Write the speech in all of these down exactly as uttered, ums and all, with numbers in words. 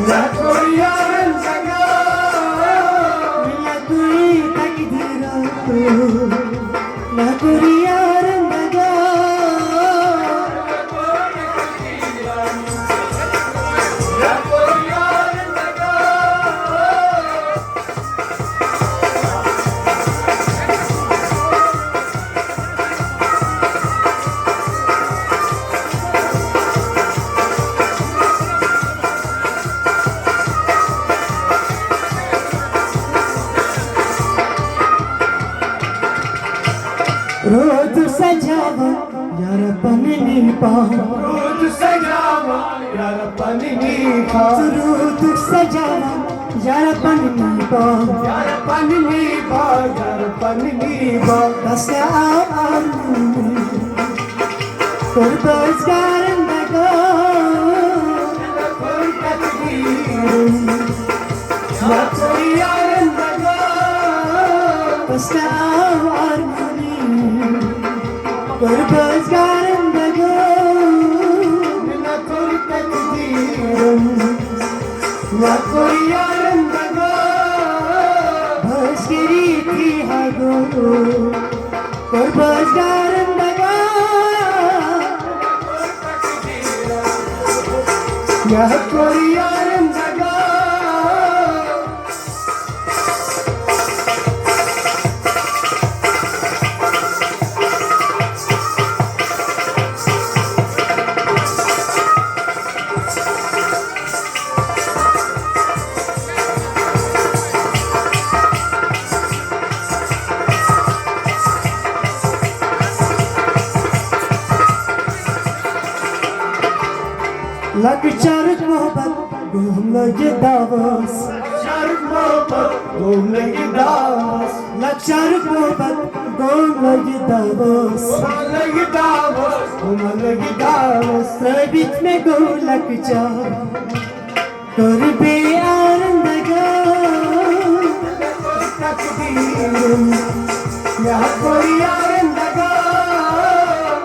نہ کوئی یارن دگا، نہ کوئی تقدیرا، نہ کوئی یارن دگا۔ روز سجاوان یار پننی پاہ۔ روز سجاوان یار پننی پاہ۔ روز سجاوان یار پننی پاہ۔ یار پننی پاہ، یار پننی پاہ۔ بس آو آرمانی۔ قربس گارن دگا۔ قربت گیرن۔ لکوئی یارن دگا۔ بس آو آرمانی۔ قربس گارن دگا۔ نہ کوئی تقدیرن، نہ کوئی یارن دگا۔ بس گری تھی ہگو، قربس گارن دگا۔ نہ کوئی یارن دگا۔ لۄکچارُک محبت گوٚو لٔگِتھ داوَس۔ لۄکچارُک محبت گوٚو لٔگِتھ داوَس۔ لۄکچارُک محبت گوٚو لٔگِتھ داوَس۔ گوٚو لٔگِتھ داوَس، گوٚو لٔگِتھ داوَس۔ ثٲبِت مےٚ گوٚو لۄکچار، کوٚر بیٚیہِ یارن دگا۔ تقدیرن، مےٚ کوٚر یارن دگا۔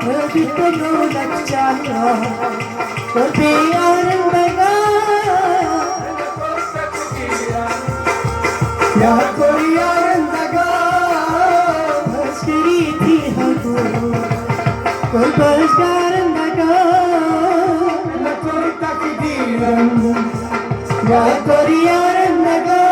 ثٲبِت مےٚ گوٚو لۄکچار، کوٚر بیٚیہِ یارن دگا۔ مےٚ کوٚر یارن دگا۔ بس گری تھی ہگو، قربس گارن دگا۔ نہ کوئی تقدیرن، نہ کوئی یارن دگا۔